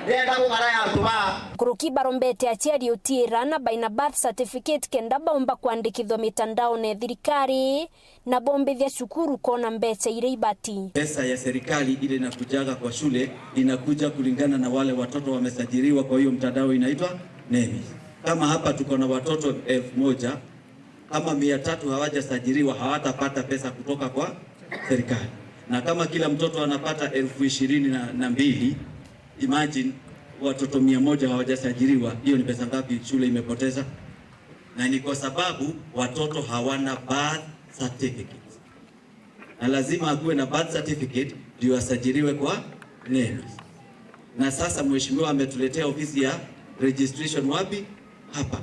Ndienda gukara ya antu baa. Nkuruki barombete aciari utiira na baina birth certificate kenda baumba kwandikithwa mitandaone ya thirikari, na bombithia cukuru koona mbecha iria ibati. Pesa ya serikali ile inakujaga kwa shule inakuja kulingana na wale watoto wamesajiliwa kwa hiyo mtandao inaitwa nemis. Kama hapa tuko na watoto elfu moja, kama mia tatu hawajasajiliwa, hawatapata pesa kutoka kwa serikali. Na kama kila mtoto anapata elfu ishirini na mbili, imagine watoto mia moja hawajasajiliwa, hiyo ni pesa ngapi shule imepoteza? Na ni kwa sababu watoto hawana birth certificate. Na lazima akuwe na birth certificate ndio asajiliwe kwa nemis. Na sasa mheshimiwa ametuletea ofisi ya registration wapi? Hapa.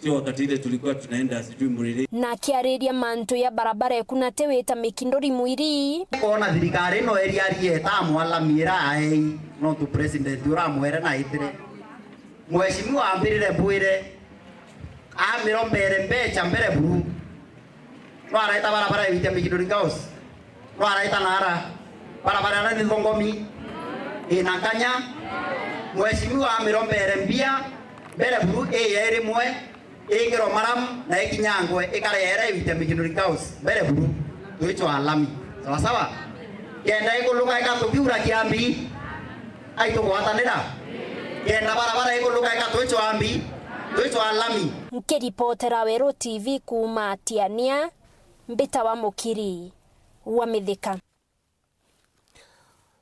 Sio wakati ile tulikuwa tunaenda sijui Muriri. Na akiariria mantu ya barabara ekunate wita Mikindori Mwiri. Koona thirikari ino eriarie etamu alamiira aei, nontu president uramwere naitire. Mheshimiwa ambirire bwire, Amirombeere mbecha mbere buru. Nwaraita barabara ya Witemi Kidori Girls. Nwaraita naara. Barabara na ni thongomi. Ina nkanya. Mheshimiwa amirombeere mbia mbere buru ii ya irimwe. Ikirwa maramu na ikinyangwe ikareere Witemi Kidori Girls mbere buru. Twicwa lami. Sawa sawa? Kenda ikuluka ikatukiura kiambi. Ai tugwatanira. Kenda barabara ikuluka ikatwicwa mbi. Twicwa lami. Nkiripotera Weru T V kuuma Tiania, mbitawa Mukiri wa Mithika.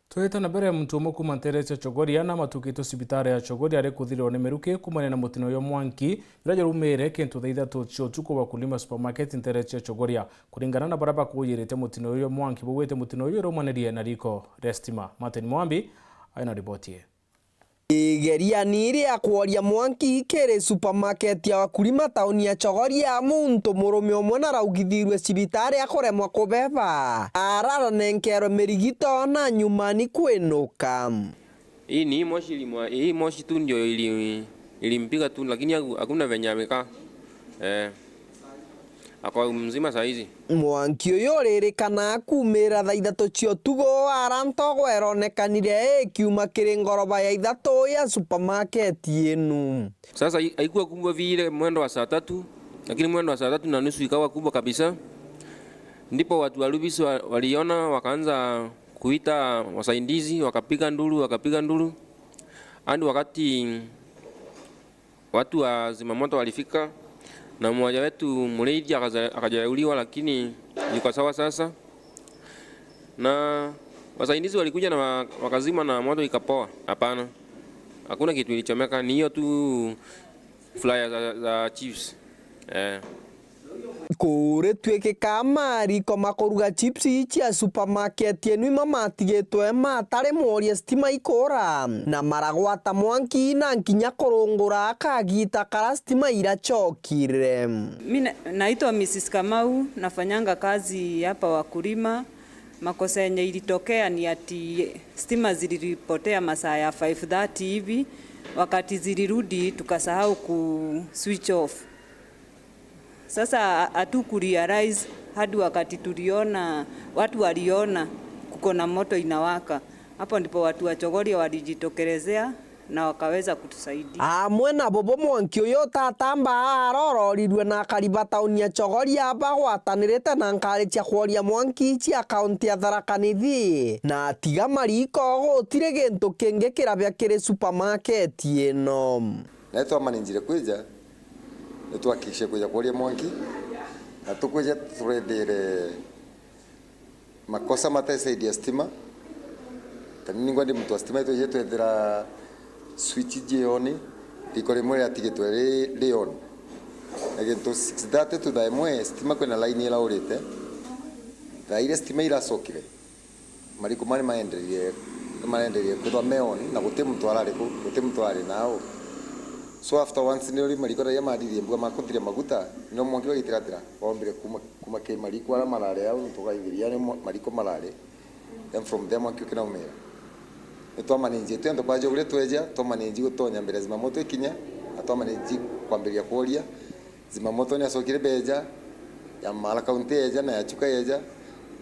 Twite na mbere, muntu umwe kuuma nteere cia Chogoria na matukitwe cibitari ya Chogoria ari kuthirwa ni miruki kuumania na mutino jwa mwanki juria jurumire kintu thaa ithatu cia utuku wa Kulima Supermarket nteere cia Chogoria. Kuringana na baria bakujirite mutino uyu jwa mwanki, baugite mutino uyu urumanirie na riko ria stima. Martin Mwambi aina riboti ii. Igeriani ria kworia mwanki kiri supermarket ya Wakulima tauni ya Chogoria, muntu murume umwe naraugithirue cibitari akuremwa kubeba, araranenkerwe mirigito na nyuma ni kwinuka. Hii ni hii moshi ilimwa-, hii moshi tu ndio ili-, ilimpiga tu, lakini haku-, hakuna venye amekaa. Eh. Ako mzima saa hizi. Mwanki uyu uririkana kuumira thaa ithatu cia utuku, ara ntogo ironekanire ikiuma kiri ngoroba ya ithatu ya supermarket inu. Sasa i-, haikuwa kubwa vile mwendo wa saa tatu, lakini mwendo wa saa tatu na nusu ikawa kubwa kabisa. Ndipo watu wa Rubis wa-, waliona, wakaanza kuita wasaidizi, wakapiga nduru, wakapiga nduru. Hadi wakati watu wa zimamoto walifika, na mmoja wetu mraithi akaja-, akajauliwa, lakini yuko sawa sasa. Na wasaidizi walikuja na wa-, wakazima na moto ikapoa. Hapana. Hakuna kitu ilichomeka, ni hiyo tu flyer za, za chips. Eh. Kuritwikika mariko ma kuruga chips cia supermarket inu imwe matigitwe matari mworia stima ikura, na maragwata mwanki na nkinya kurungura kagita kara stima iracokire. Mi na-, naitwa Missus Kamau, nafanyanga kazi hapa Wakulima. Makosa yenye ilitokea ni ati stima ziliripotea masaa ya five thirty hivi, wakati zilirudi tukasahau ku switch off. Sasa hatuku realize hadi wakati tuliona, watu waliona kuko na moto inawaka. Hapo ndipo watu wa Chogoria walijitokelezea na wakaweza kutusaidia. Amwe na bobo mwanki uyu utatamba arororirwe na akari ba tauni ya Chogoria bagwatanirite na nkari cia kworia mwanki cia kaunti ya Tharaka Nithi, na atiga mariko gutiri gintu kingi kirabia kiri supermarket ino. Na twamanenjire kwija, nitwakikishe kwija kworia mwanki, na tukwija turethire makosa mate side ya stima. Kani ningwa ndi muntu wa stima, itwije twethira switch ji on, riko rimwe riatigitwe ri, ri on. Na gintu six thirty to thaa imwe, stima kwina line iraurite. Thaa iria stima iracokire, mariko mari maenderie, maenderie kwithwa me on, na guti muntu arari ku, guti muntu arari nao. So after once nio riu mariko raria mathirie mbua makuthiria maguta, nio mwanki bagitiratira, wambire kuma kuma ki mariko aria marari au, ntugaithiria ni mo-, mariko marari. Then from there mwanki ukinaumira. Nitwamanenjite antu ba Chogoria tweja, twamanenji gutonya mbere ya zimamoto ikinya, na twamanenji kwambiriria kworia. Zimamoto ni acokire beja, ya Mara County yeja, na ya Chuka yeja,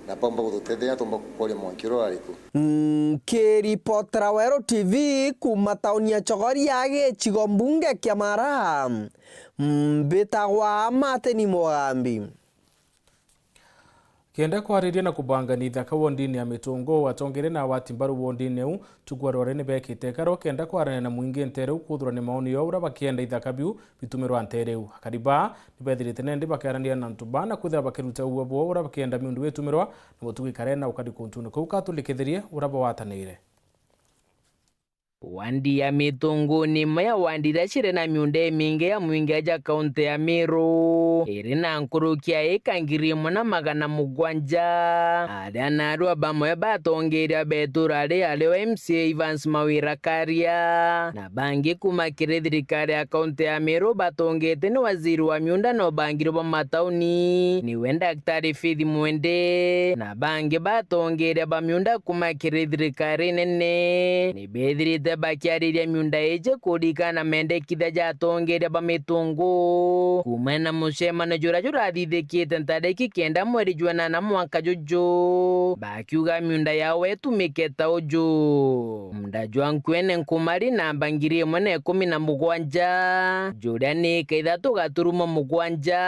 na baumba gututetheria, twomba kworia mwanki uria urari ku. Nkiripotera Weru T V kuma tauni ya Chogoria, gicigo mbunge kia Mara, mbitagwa Martin Mugambi. Kenda kwariria na kubangania ithaka wondini ya Mitungu, atongeria na agwati mbaru wondini iu, tuku rwari ni bekite ikaro kenda kwarania na mwingi ntere iu, kuthurania maoni yoo uria bakienda ithaka biu bitumirwa ntere iu. Akari baa ni bethirite nendi bakiaraniria na antu baa na kwithira bakiruta uwe bwoo uria bakienda miundu itumirwa, na mutuku ikare na ukari kuntune kuu. Katulikithirie uria bawataniire. Wandi ya Mitungu ni imwe ya wandi iria ciri na miunda imingi ya mwingi aja kaunti ya Meru, iri na nkuruki ya ika ngiri imwe na magana mugwanja. Aria naarua bamwe batongeria betura aria ari o M C A Evans Mawira Karia, na bangi kuma kiri thirikari ya kaunti ya Meru batongete ni waziri wa miunda na ubangiri bwa matauni, niwe Daktari Faith Mwende, na bangi batongeria ba miunda kuma kiri thirikari nene, ni bethirite bakiariria miunda iji kurikana na mendekithia ja atongeria ba mitungu. Kuumania na mucemanio juria jurathithikite ntariki kenda mweri jwa nana mwanka juju, bakiuga miunda yao itumike ta uju. Munda jwa Nkwene Nkumari namba ngiri imwe na ikumi na mugwanja, juria ni ika ithatu gaturumo mugwanja.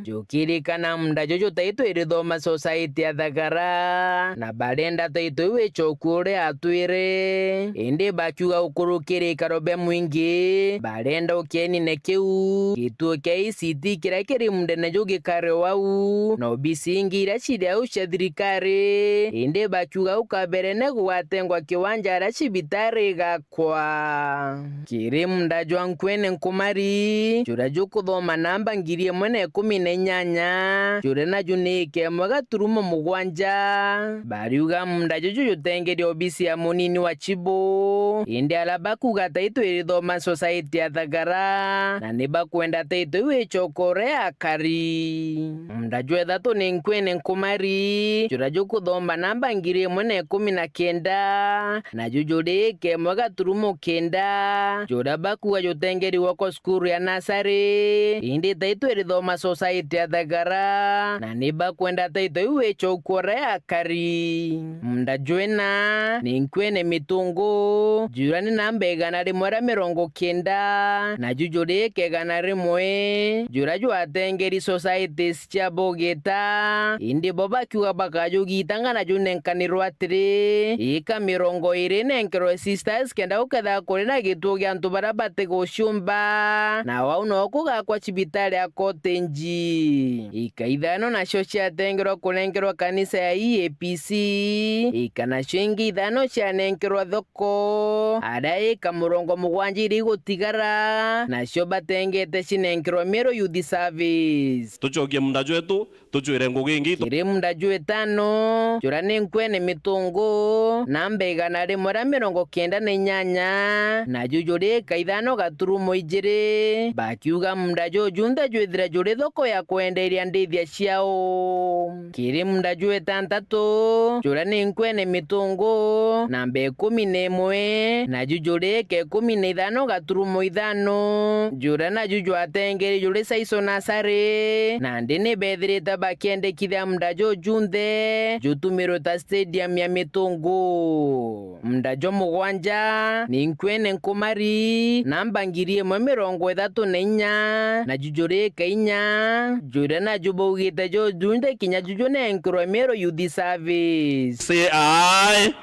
Jukirikana munda juju taito irithoma society ya Thagara, na barenda taito iu icoku uria atwire. Indi bakiuga ukurukira ikaro bia mwingi, barenda ukienine kiu, gituo kia I C T kiria kiri mundene juu gikare o au, na obisi ingi iria ciri au cia thirikari. Indi bakiuga au kaberene gugatengwa kiwanja aria cibitari igakwa. Kiri munda jwa Nkwene Nkumari, juria jukuthoma namba ngiri imwe na ikumi na inyanya, juria naju ni ika imwe gaturumo mugwanja, bariuga munda juju jutengeria obisi ya munini wa Chibu, indi aria bakuga taito irithoma society ya Thagara, na ni bakwenda taito iu icoka uria yakari. Munda jwa ithatu ni Nkwene Nkumari, juria jukuthoma namba ngiri imwe na ikumi na kenda, naju juri ika imwe gaturumo kenda, juria bakuga jutengerigwa kwa cukuru ya nasari, indi taito irithoma society ya Thagara, na ni bakwenda taito iu icoku uria yakari. Munda jwa ina ni Nkwene Mitungu, juria ni namba igana rimwe ria mirongo kenda, naju juri ika igana rimwe, juria jwatengeri societies cia Bogita, indi bo bakiuga bakajugitanga na junenkanirwa atiri, ika mirongo iri nenkerwe sisters kenda gukethira kuri na gituo gia antu baria batiguciumba, na wau no kugakwa cibitari ya Cottage. Ika ithano nacio ciatengerwa kunenkerwa kanisa ya E A P C, ika nacio ingi ithano cianenkerwa thoko, aria ika murongo mugwanja iria igutigara, nacio batengete cinenkerwa Meru Youth Service. Tucokie munda jwetu, tucwire ngugi ingi. Kiri munda jwa itano, juria ni Nkwene Mitungu, namba igana rimwe ria mirongo kenda na inyanya, naju juri ika ithano gaturumo ijiri, bakiuga munda juju junthe jwithire juri thoko ya kwenderia ndithia ciao. Kiri munda jwa itantatu, juria ni Nkwene Mitungu, namba ikumi na imwe, naju juri ika ikumi na ithano gaturumo ithano, juria naju jwatengeri juri Saiso Nasari, nandi ni bethirite bakiendekithia munda juju junthe jutumirwe ta stadium ya Mitungu. Munda jwa mugwanja ni Nkwene Nkumari, namba ngiri imwe mirongo ithatu na inya, naju juri ika inya, juria naju baugite juju junthe kinya juju nenkerwe Meru Youth Service. Say aye.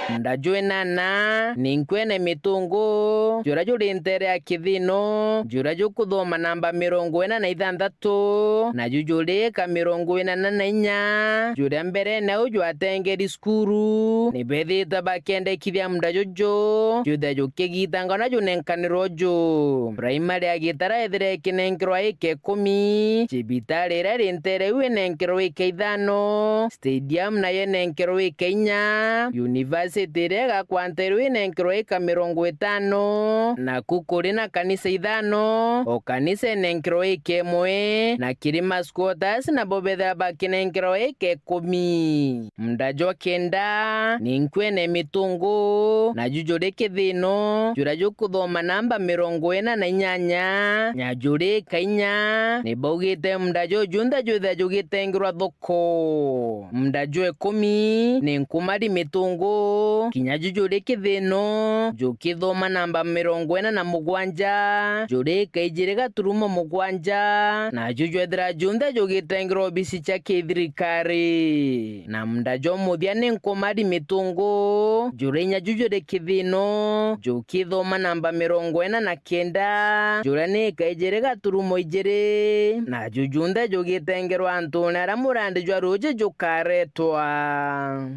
Munda jwa inana ni Nkwene Mitungu, juria juri ntere ya Kithino, juria jukuthoma namba mirongo ina na ithanthatu, naju juri ika mirongo inana na inya, juria mberene au jwatengeri cukuru, ni bethirite bakiendekithia munda juju, juthia jukigitanga na junenkanirwa uju. Primary ya Gitara ethire ikinenkerwa ika ikumi, cibitari iria iri ntere iu inenkerwa ika ithano, stadium nayo inenkerwa ika inya, university iria igakwa ntere iu inenkerwa ika mirongo itano, naku kuri na kanisa ithano, o kanisa inenkerwa ika imwe, na kiri ma squatters nabo bethira bakinenkerwa ika ikumi. Munda jwa kenda ni Nkwene Mitungu, naju juri Kithino, juria jukuthoma namba mirongo ina na inyanya, na juri ika inya, ni baugite munda juju junthe jwithia jugitengerwa thoko. Munda jwa ikumi ni Nkumari Mitungu, kinya ju juri Kithino, jukithoma namba mirongo ina na mugwanja, juri ika ijiri gaturumo mugwanja, naju jwethira junthe jugitengerwa obisi cia kithirikari. Na munda jwa muthia ni Nkumari Mitungu, juria inya ju juri Kithino, jukithoma namba mirongo ina na kenda, juria ni ika ijiri gaturumo ijiri, naju junthe jugitengerwa antune aria murandi jwa ruuji jukaretwa.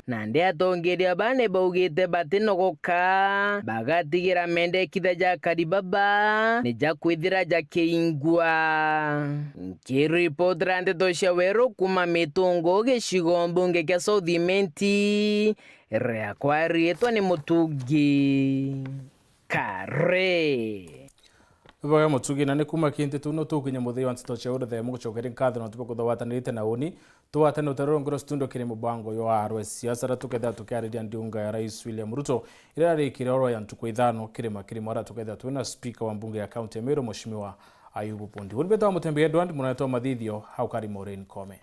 Nandi atongeria baa ni baugite batinogoka, bagatigira mendekithia ja akari baba ni jakwithira jakiingwa. Nkiripotera ndeto cia weru kuuma Mitungu, gicigo mbunge kia South Imenti, riakwa riitwa ni Mutungi Kare. Bwega Mutugi, na ni kuma kintu tu no tukinya muthia wa nteto cia uruthemu. Gucokeria nkatho nontu bwa kuthogwatanirite na uni. Tugwatane utarurungiro studio kiri mubango yo arwe siasa, ra tukethira tukiariria ndiunga ya Rais William Ruto iria rarikire oro ya ntuku ithano kirima kirima, ara tukethira twina speaker wa mbunge ya kaunti ya Meru, Mheshimiwa Ayubu Bundi. Uni beta wa Mutembi Edward, munanetwa mathithio hau kari Maureen Kome.